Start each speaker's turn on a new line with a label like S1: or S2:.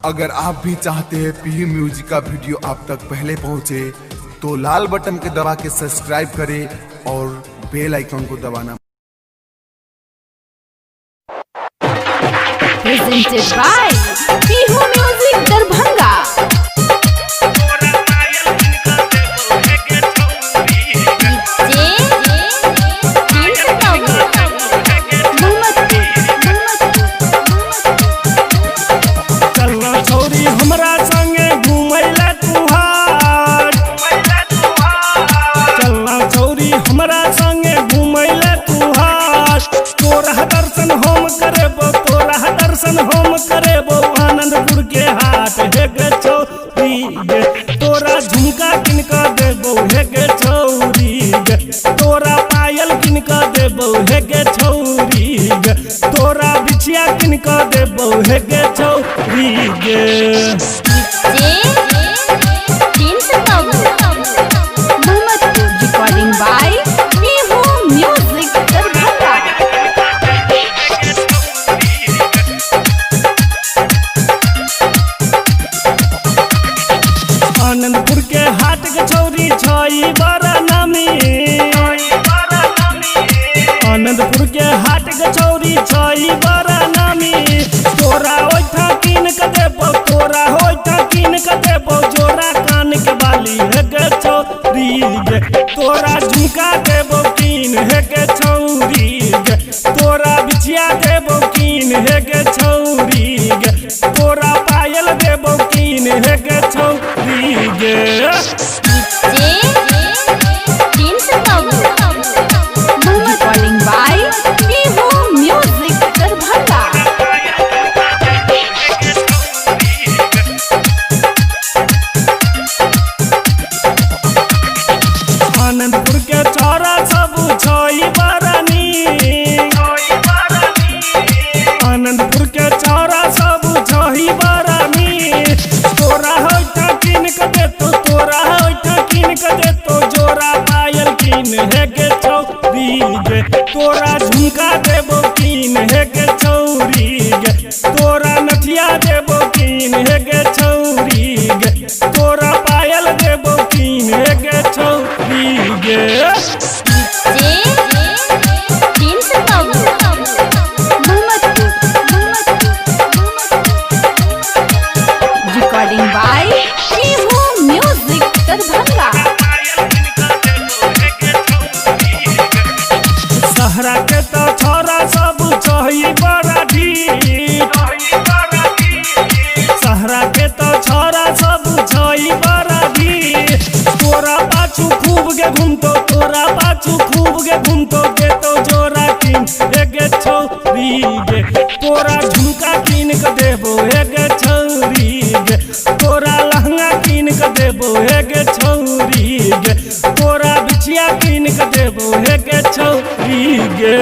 S1: अगर आप भी चाहते हैं पी म्यूजिक का वीडियो आप तक पहले पहुंचे, तो लाल बटन के दबा के सब्सक्राइब करें और बेल आइकन को दबाना।
S2: Presented by Pihu Music Darbhanga.
S3: चलना छौरी हमरा संगे घुमैला तुहार। चलना छौरी हमरा संगे घुमैला तुहार। तोरा दर्शन हम करेबो, तोरा दर्शन हम करेबो आनंदपुर के हाट हे गे छौरी गे। तोरा झुमका किन कऽ देबो हे गे छौरी गे। तोरा पायल किन कऽ देबो हे गे छौरी गे। तोरा बिछिया किन कऽ देबो हे गे छौरी गे।
S2: Recording by Pihu Music Darbhanga.
S3: Anandpur के हाट के छौरी छई बड़ा नामी। आनंदपुर के हाट के छौरी छई बड़ा नामी। तोरा ओइठा कीन के देबो, तोरा ओइठा कीन के देबो जोड़ा कान के बाली हे गे छौरी गे। तोरा झुमका देबो कीन हे गे छौरी गे। तोरा बिछिया देबो कीन हे गे छौरी गे। तोरा पायल देबो कीन हे गे छौरी गे।
S2: Recording by Pihu Music Darbhanga.
S3: Anandpur के छौरा सब छई बरानी। आनंदपुर के छौरा सब छई बरानी। तोरा होइठा कीन के देतो, तोरा होइठा कीन के देतो जोड़ा पायल कीन हे गे छौरी गे। तोरा झुमका देबो कीन हे गे छौरी गे। तोरा नथिया देबो कीन हे गे छौरी गे। तोरा पायल देबो कीन हे गे छौरी गे।
S2: Recording by Pihu Music Darbhanga.
S3: सहरा के तो छोरा सब छही बड़ा ढीठ। सहरा के तो छोरा सब छही बड़ा ढीठ। तोरा पाछू खूब गे घूमतो, तोरा पाछू खूब गे घूमतो देतो जोरा कीन हे गे छौरी गे। तोरा झुमका कीन के देबो हे गे छौरी गे। तोरा लहंगा कीन के देबो हे गे छौरी गे। तोरा बिछिया कीन के देबो हे गे छौरी गे।